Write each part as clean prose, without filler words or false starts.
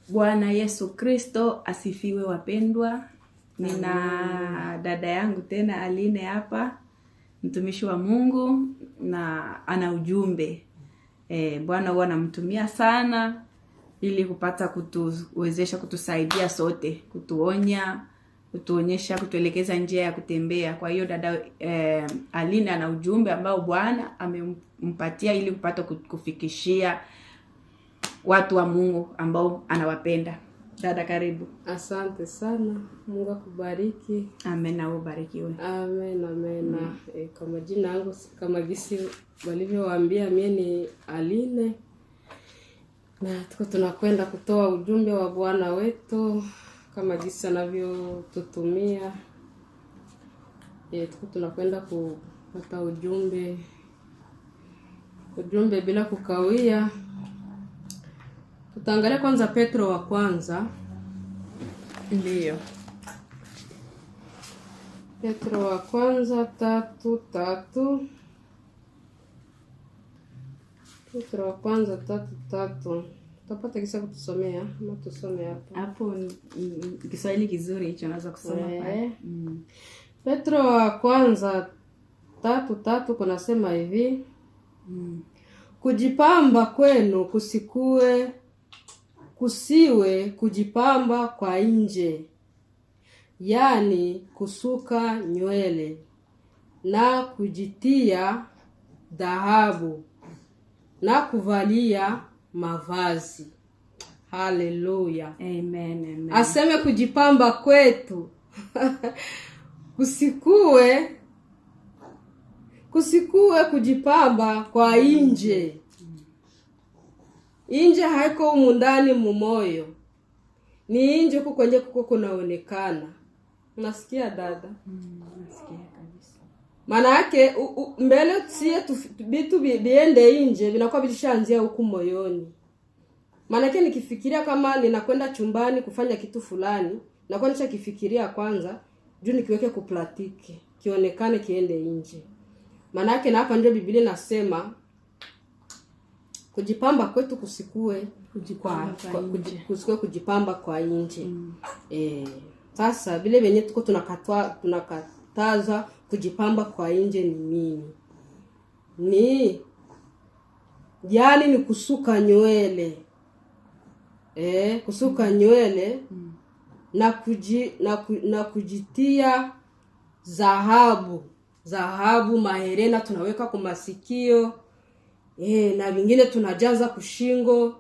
Bwana Yesu Kristo asifiwe, wapendwa. Nina dada yangu tena Aline hapa, mtumishi wa Mungu na ana ujumbe. Bwana huwa anamtumia sana ili kupata kutuwezesha, kutusaidia sote, kutuonya, kutuonyesha, kutuelekeza njia ya kutembea. Kwa hiyo dada Aline ana ujumbe ambao Bwana amempatia ili kupata kufikishia watu wa Mungu ambao anawapenda. Dada, karibu. Asante sana, Mungu akubariki. Amen, na ubarikiwe. Amen, amen. Kwa majina yangu kama gisi walivyowaambia, mie ni Aline na tuko tunakwenda kutoa ujumbe wa Bwana wetu kama gisi anavyotutumia. Tuko tunakwenda kupata ujumbe bila kukawia. Tutaangalia kwanza Petro wa kwanza. Ndiyo. Petro wa kwanza 3:3. Petro wa kwanza 3:3. Tutapata kisa kutusomea ama tusome hapo? Hapo Kiswahili kizuri hicho naweza kusoma pale. Petro wa kwanza 3:3 kunasema hivi. Kujipamba kwenu kusiwe kujipamba kwa nje, yani kusuka nywele na kujitia dhahabu na kuvalia mavazi. Haleluya. Amen, amen. Aseme kujipamba kwetu kusikue kujipamba kwa nje. Inje haiko humu ndani mumoyo. Ni inje huko kwenye kuko kunaonekana. Unasikia dada? Nasikia kabisa. Maana yake mbele sie vitu biende inje vinakuwa vilishaanzia huku moyoni. Maana yake nikifikiria kama ninakwenda chumbani kufanya kitu fulani, nakuwa nishakifikiria kwanza juu nikiweke kuplatiki, kionekane kiende nje. Maana yake na hapa ndio Biblia inasema kujipamba kwetu kusikue kusikue kujipamba kwa nje. Sasa vile venye tuko tunakataza kujipamba kwa nje ni nini? Ni yani ni kusuka nywele. Kusuka nywele na kujitia dhahabu maherena tunaweka kwa masikio. Na vingine tunajaza kushingo,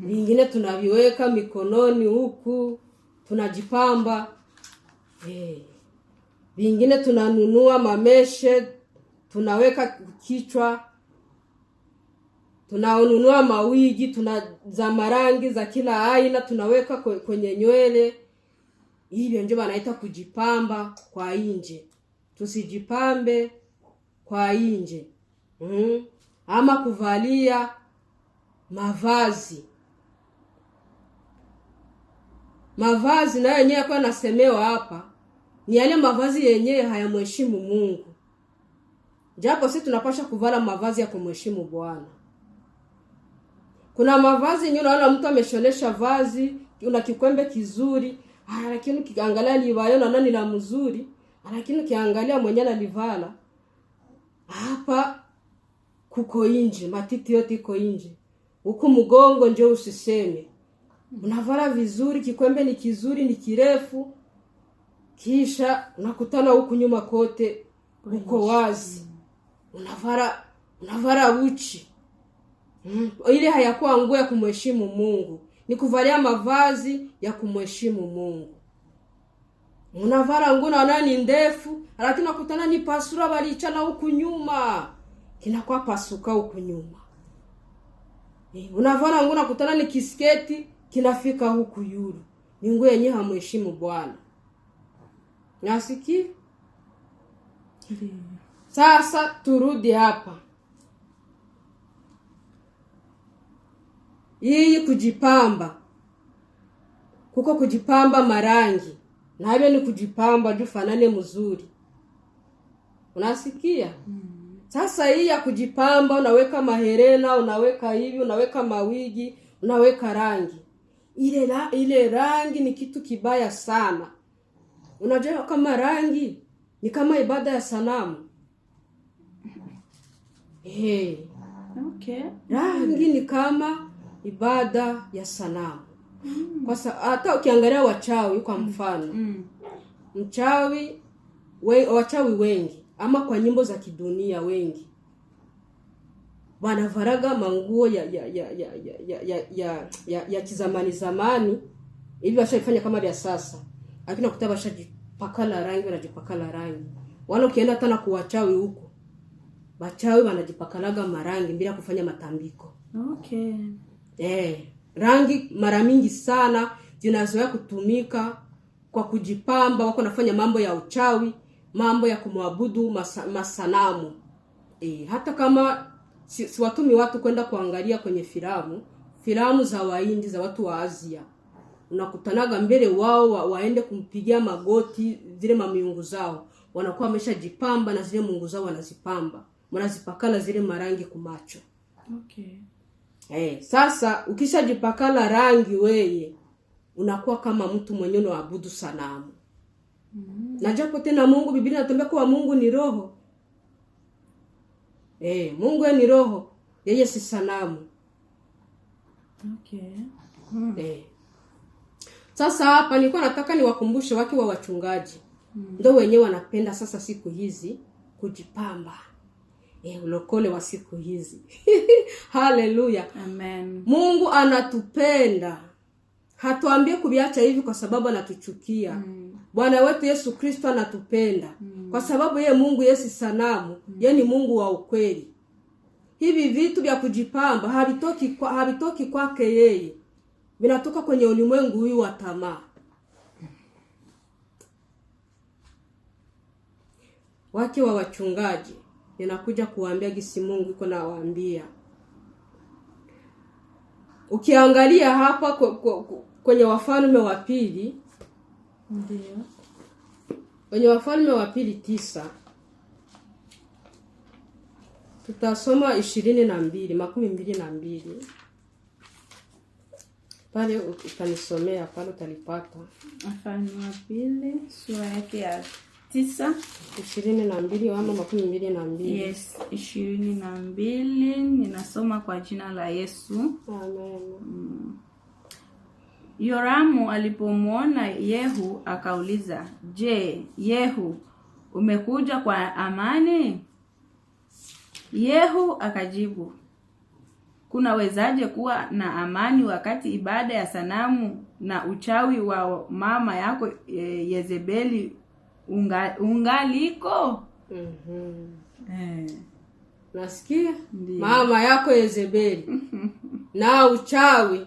vingine tunaviweka mikononi huku, tunajipamba. Vingine tunanunua mameshe, tunaweka kichwa, tunanunua mawigi, tuna za marangi za kila aina tunaweka kwenye nywele. Hivyo ndio wanaita kujipamba kwa nje. Tusijipambe kwa nje. Ama kuvalia mavazi. Mavazi nayo yenyewe kwa nasemewa hapa ni yale mavazi yenyewe hayamheshimu Mungu. Japo sisi tunapasha kuvala mavazi ya kumheshimu Bwana. Kuna mavazi yenyewe unaona mtu ameshonesha vazi, una kikwembe kizuri, lakini ukiangalia livayo unaona ni la mzuri, lakini ukiangalia mwenyewe analivala hapa kuko nje, matiti yote iko nje. Huku mgongo ndio usiseme. Unavala vizuri, kikwembe ni kizuri, ni kirefu. Kisha unakutana huku nyuma kote uko wazi. Unavala uchi. Ile hayakuwa nguo ya kumheshimu Mungu. Ni kuvalia mavazi ya kumheshimu Mungu. Unavala nguo na ni ndefu, lakini unakutana ni pasura balichana huku nyuma. Kinakuwa pasuka huku nyuma. Unavala nguo unakutana ni kisketi kinafika huku yulu. Ni nguo yenyewe hamheshimu Bwana. Nasiki? Sasa turudi hapa. Hii kujipamba. Kuko kujipamba marangi. Na hivyo ni kujipamba juu fanane mzuri. Unasikia? Sasa hii ya kujipamba, unaweka maherena, unaweka hivi, unaweka mawigi, unaweka rangi. Ile rangi ni kitu kibaya sana. Unajua kama rangi ni kama ibada ya sanamu. Hey. Okay. Rangi ni kama ibada ya sanamu. Kwa hata ukiangalia wachawi kwa mfano. Mchawi wachawi wengi ama kwa nyimbo za kidunia wengi wanavaraga manguo ya kizamani zamani, ili washaifanya kama vya sasa, lakini nakuta washajipakala rangi, wanajipakala rangi. Wala ukienda hata na kuwachawi huko, wachawi wanajipakalaga marangi bila kufanya matambiko. Okay. Rangi mara mingi sana zinazoea kutumika kwa kujipamba, wako nafanya mambo ya uchawi, mambo ya kumwabudu masanamu. Hata kama siwatumi watu kwenda kuangalia kwenye filamu za Wahindi, za watu wa Asia, unakutanaga mbele wao waende kumpigia magoti zile mamiungu zao, wanakuwa wameshajipamba na zile mungu zao wanazipamba, wanazipakala zile marangi kumacho. Okay. Sasa ukishajipakala rangi weye unakuwa kama mtu mwenye unaabudu sanamu. Na japo tena Mungu, Biblia inatuambia kuwa Mungu ni roho. Mungu ni roho, yeye si sanamu. Okay. Sasa hapa nilikuwa nataka niwakumbushe wake wa wachungaji. Ndio wenyewe wanapenda sasa siku hizi kujipamba. Ulokole wa siku hizi. Haleluya. Amen. Mungu anatupenda. Hatuambie kuviacha hivi kwa sababu anatuchukia. Bwana wetu Yesu Kristo anatupenda. Kwa sababu yeye Mungu, yeye si sanamu, yeye ni Mungu wa ukweli. Hivi vitu vya kujipamba havitoki kwake yeye. Vinatoka kwenye ulimwengu huu wa tamaa. Wake wa wachungaji, ninakuja kuwaambia gisi Mungu iko nawaambia. Ukiangalia hapa kwenye Wafalme wa Pili, ndio. Kwenye Wafalme wa Pili 9 tutasoma 22, 22. Pale utanisomea, pale utalipata. Wafalme wa Pili sura yake ya 9, 22 ama 22. Yes, 22. Ninasoma kwa jina la Yesu. Amen. Yoramu alipomuona Yehu akauliza, "Je, Yehu, umekuja kwa amani?" Yehu akajibu, "Kunawezaje kuwa na amani wakati ibada ya sanamu na uchawi wa mama yako Yezebeli ungaliko?" Nasikia? Ndiyo. Mama yako Yezebeli na uchawi.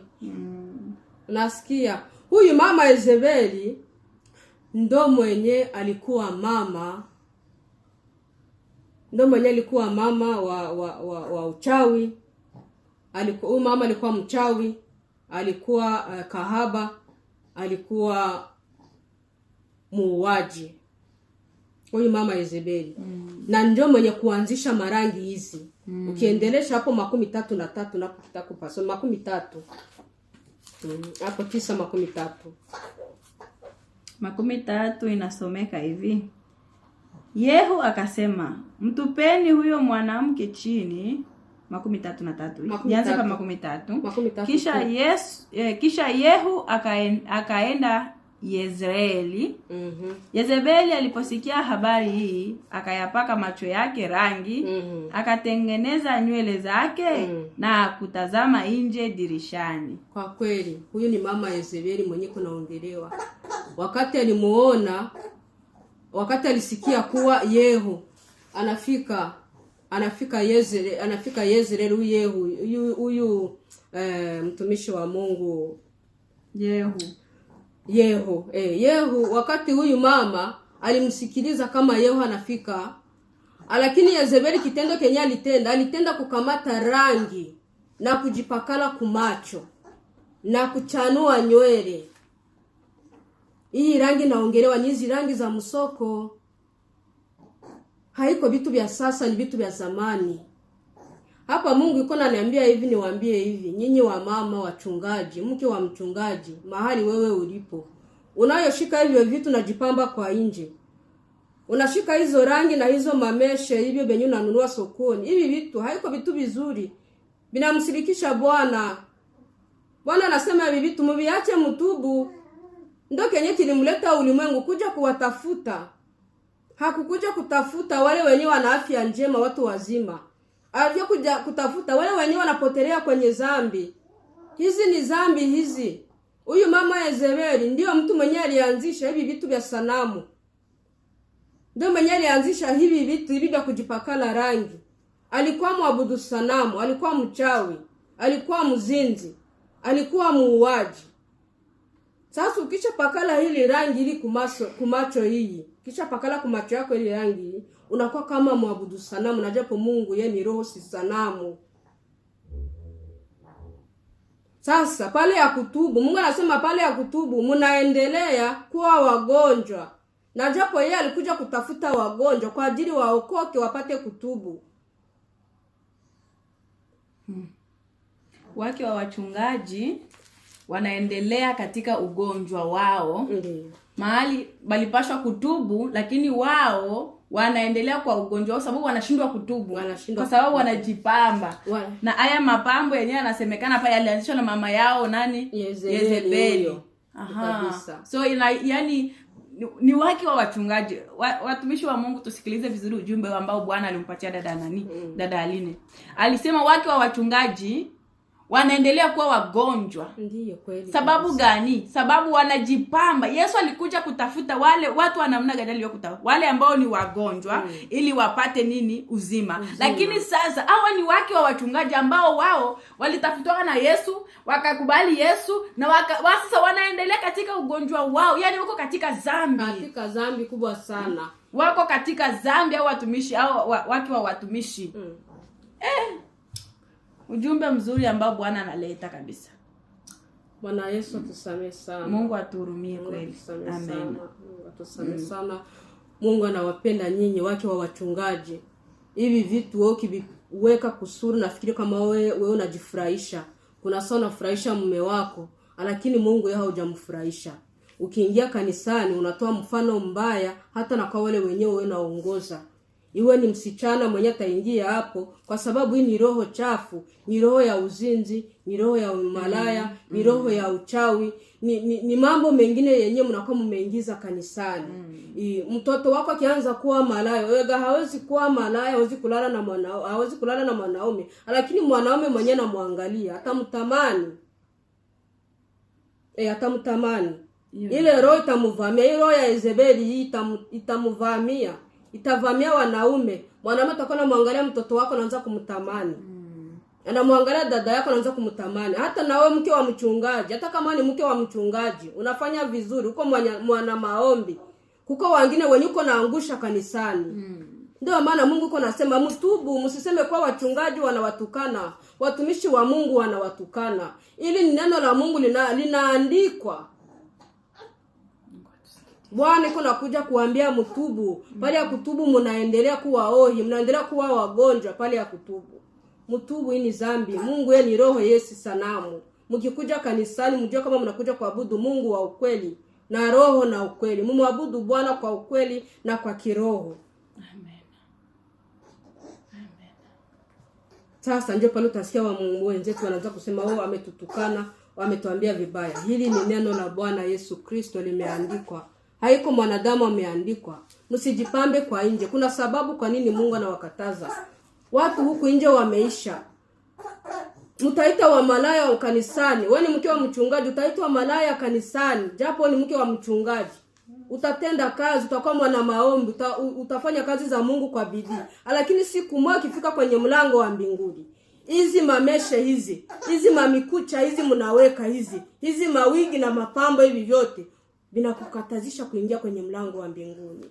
Nasikia huyu mama Yezebeli ndo mwenye alikuwa mama, ndo mwenye alikuwa mama wa uchawi. Alikuwa huyu mama alikuwa mchawi, alikuwa kahaba, alikuwa muuaji. Huyu mama Yezebeli. Na ndio mwenye kuanzisha marangi hizi. Ukiendelesha hapo 33 na kutakupasoma 30. Hapo 9:30. 30 inasomeka hivi. Yehu akasema, "Mtupeni huyo mwanamke chini." 33. Nianze kwa 30. Kisha Yehu akaenda Yezreeli. Yezebeli aliposikia habari hii akayapaka macho yake rangi, akatengeneza nywele zake na kutazama nje dirishani. Kwa kweli huyu ni mama Yezebeli mwenye kunaongelewa. Wakati alimuona, wakati alisikia kuwa Yehu anafika Yezreeli, anafika Yezreeli, huyu Yehu huyu mtumishi wa Mungu Yehu. Yehu, wakati huyu mama alimsikiliza kama Yehu anafika, lakini Yezebeli kitendo kenye alitenda kukamata rangi na kujipakala kumacho na kuchanua nywele. Hii rangi naongelewa ni hizi rangi za msoko. Haiko vitu vya sasa, ni vitu vya zamani. Hapa Mungu yuko ananiambia hivi, niwaambie hivi, nyinyi wa mama wachungaji, mke wa mchungaji, mahali wewe ulipo, unayoshika hivyo vitu najipamba kwa nje, unashika hizo rangi na hizo mameshe hivyo benye unanunua sokoni, hivi vitu haiko vitu vizuri, vinamsirikisha Bwana. Bwana anasema hivi vitu muviache, mtubu. Ndo kenye kilimleta ulimwengu kuja kuwatafuta. Hakukuja kutafuta wale wenye wana afya njema, watu wazima. Alivyokuja kutafuta wale wenye wanapotelea kwenye zambi. Hizi ni zambi hizi. Huyu mama Yezebeli ndio mtu mwenye alianzisha hivi vitu vya sanamu. Ndio mwenye alianzisha hivi vitu hivi vya kujipakala rangi. Alikuwa mwabudu sanamu, alikuwa mchawi, alikuwa mzinzi, alikuwa muuaji. Sasa ukisha pakala hili rangi ili kumacho hii, kisha pakala kumacho yako ili rangi hii, unakuwa kama mwabudu sanamu, na japo Mungu yeye ni roho, si sanamu. Sasa pale ya kutubu, Mungu anasema pale ya kutubu mnaendelea kuwa wagonjwa. Na japo yeye alikuja kutafuta wagonjwa kwa ajili waokoke wapate kutubu. Wake wa wachungaji wanaendelea katika ugonjwa wao. Ndiyo. Mahali walipashwa kutubu, lakini wao wanaendelea kwa ugonjwa wao sababu wanashindwa kutubu. Wanashindwa kwa sababu wanajipamba. Na haya mapambo yenyewe yanasemekana pale yalianzishwa na mama yao nani? Yezebeli. Huyo. Aha. Kabisa. So yani ni wake wa wachungaji. Watumishi wa Mungu, tusikilize vizuri ujumbe ambao Bwana alimpatia dada nani? Dada Aline. Alisema wake wa wachungaji wanaendelea kuwa wagonjwa. Ndiyo kweli. Sababu gani? Sababu wanajipamba. Yesu alikuja kutafuta wale watu wa namna gani aliyokuta? Wale ambao ni wagonjwa ili wapate nini? Uzima. Lakini sasa hawa ni wake wa wachungaji ambao wao walitafutwa na Yesu, wakakubali Yesu na sasa wanaendelea katika ugonjwa wao. Yaani wako katika dhambi. Katika dhambi kubwa sana. Wako katika dhambi au watumishi au wake wa watumishi. Ujumbe mzuri ambao Bwana analeta kabisa. Bwana Yesu atusamee sana. Mungu atuhurumie kweli. Amen. Mungu atusamee sana. Mungu anawapenda nyinyi wake wa wachungaji. Hivi vitu wewe ukiviweka kusuru, nafikiri kama wewe unajifurahisha. Kuna saa unafurahisha mume wako, lakini Mungu yeye haujamfurahisha. Ukiingia kanisani unatoa mfano mbaya hata na kwa wale wenyewe wewe unaongoza. Iwe ni msichana mwenye ataingia hapo, kwa sababu hii ni roho chafu, ni roho ya uzinzi, ni roho ya umalaya, ni roho ya uchawi, ni mambo mengine yenyewe mnakuwa mmeingiza kanisani. Mtoto wako akianza kuwa malaya, wewe hawezi kuwa malaya, hawezi kulala na mwanaume, hawezi kulala na mwanaume, lakini mwanaume mwenyewe anamwangalia, atamtamani. Atamtamani. Ile roho itamvamia, ile roho ya Yezebeli hii itamvamia. Itavamia wanaume. Mwanaume atakuwa anamwangalia mtoto wako anaanza kumtamani. Anamwangalia dada yako anaanza kumtamani. Hata na wewe mke wa mchungaji, hata kama ni mke wa mchungaji, unafanya vizuri, uko mwana maombi. Kuko wengine wenye uko naangusha kanisani. Ndio maana Mungu uko nasema mtubu, msiseme kwa wachungaji wanawatukana, watumishi wa Mungu wanawatukana. Ili ni neno la Mungu linaandikwa. Bwana iko nakuja kuambia mtubu. Pale ya kutubu mnaendelea kuwa ohi, mnaendelea kuwa wagonjwa pale ya kutubu. Mtubu, hii ni dhambi. Mungu yeye ni roho, yeye si sanamu. Mkikuja kanisani mjue kama mnakuja kuabudu Mungu wa ukweli na roho na ukweli. Mumwabudu Bwana kwa ukweli na kwa kiroho. Amen. Amen. Sasa ndio pale utasikia wa Mungu wenzetu wanaanza kusema wao ametutukana, wametuambia vibaya. Hili ni neno la Bwana Yesu Kristo limeandikwa. Haiko mwanadamu ameandikwa. Msijipambe kwa nje. Kuna sababu kwa nini Mungu anawakataza. Watu huku nje wameisha. Mtaita wa malaya kanisani. Wewe ni mke wa mchungaji, utaitwa malaya kanisani, japo ni mke wa mchungaji. Utatenda kazi, utakuwa mwana maombi, utafanya kazi za Mungu kwa bidii. Lakini siku moja ukifika kwenye mlango wa mbinguni, hizi mameshe hizi, hizi mamikucha hizi mnaweka hizi, hizi mawigi na mapambo hivi vyote vinakukatazisha kuingia kwenye mlango wa mbinguni.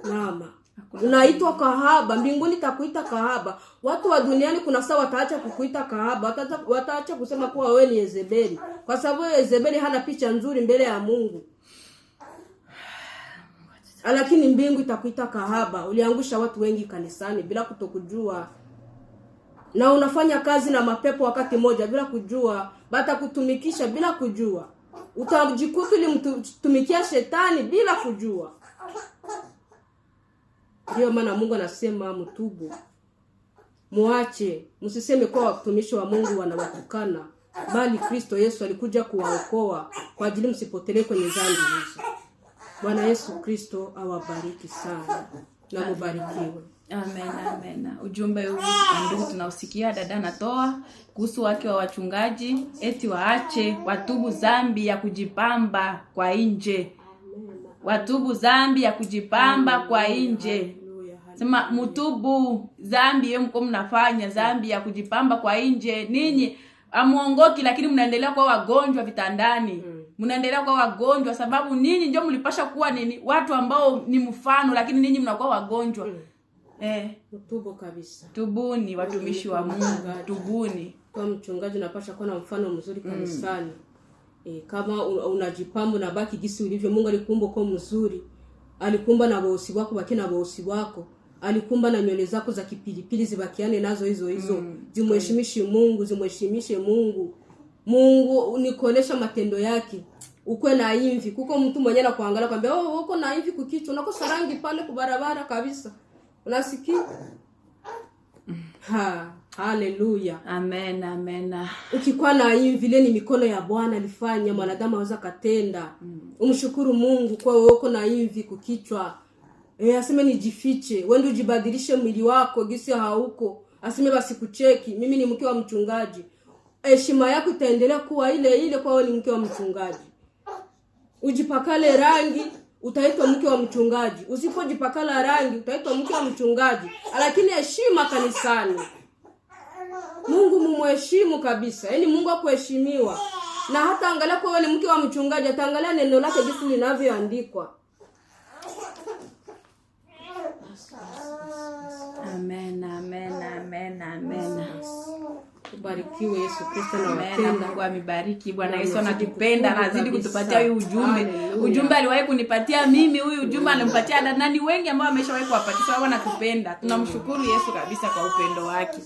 Mama, unaitwa kahaba, mbinguni takuita kahaba. Watu wa duniani kuna saa wataacha kukuita kahaba, wataacha kusema kuwa wewe ni Yezebeli, kwa sababu Yezebeli hana picha nzuri mbele ya Mungu. Lakini mbingu itakuita kahaba. Uliangusha watu wengi kanisani bila kutokujua. Na unafanya kazi na mapepo wakati moja bila kujua, batakutumikisha bila kujua. Utajikuta ulimtumikia shetani bila kujua. Ndiyo maana Mungu anasema mtubu, muache, msiseme kuwa watumishi wa Mungu wanawatukana, bali Kristo Yesu alikuja kuwaokoa kwa ajili msipotelee kwenye dhambi hizo. Bwana Yesu Kristo awabariki sana na mubarikiwe. Amen, amen. Ujumbe huu ndugu tunausikia dada anatoa kuhusu wake wa wachungaji, eti waache watubu zambi ya kujipamba kwa nje, watubu zambi ya kujipamba kwa nje. Sema mtubu zambi yenu mko mnafanya zambi ya kujipamba kwa nje. Ninyi amuongoki, lakini mnaendelea kuwa wagonjwa vitandani. Mnaendelea kuwa wagonjwa sababu ninyi ndio mlipasha kuwa nini, watu ambao ni mfano, lakini ninyi mnakuwa wagonjwa. Mtubu kabisa. Tubuni watumishi wa Mungu, tubuni. Kwa mchungaji unapasha kuwa na mfano mzuri kanisani. Kama unajipamba unabaki gisi ulivyo. Mungu alikuumba kwa mzuri, alikuumba na bosi wako baki na bosi wako, alikumba na nywele zako za kipilipili zibakiane nazo hizo hizo. Zimheshimishe Mungu, zimheshimishe Mungu. Mungu nikuonesha matendo yake. Ukwe na imvi, kuko mtu mwenyewe anakuangalia kwambia, "Oh, uko na imvi kukichwa, unakosa rangi pale kubarabara kabisa." Unasikia? Ha, haleluya. Amen, amen. Ukikuwa na imvi, ile ni mikono ya Bwana alifanya, mwanadamu aweza katenda. Umshukuru Mungu kwa wewe uko na imvi kukichwa. Aseme nijifiche, wewe ndio ujibadilishe mwili wako gisi hauko. Aseme basi kucheki, mimi ni mke wa mchungaji. Heshima yako itaendelea kuwa ile ile kwa wewe ni mke wa mchungaji. Ujipakale rangi, utaitwa mke wa mchungaji. Usipojipakala rangi, utaitwa mke wa mchungaji. Lakini heshima kanisani. Mungu mumheshimu kabisa. Yaani Mungu akuheshimiwa. Na hata angalia kwa wewe ni mke wa mchungaji, ataangalia neno lake jinsi linavyoandikwa. Amen, amen, amen, amen. Ubarikiwe Yesu Kristo na Amen. wapenda. Mungu amebariki. Bwana Yesu Amezidi anatupenda, kutubu anazidi kabisa. kutupatia huyu ujumbe. Haleluya. Ujumbe aliwahi kunipatia mimi, huyu ujumbe alimpatia dada. Ni wengi ambao ameshawahi kuwapatia, sababu anatupenda. Tunamshukuru Yesu kabisa kwa upendo wake.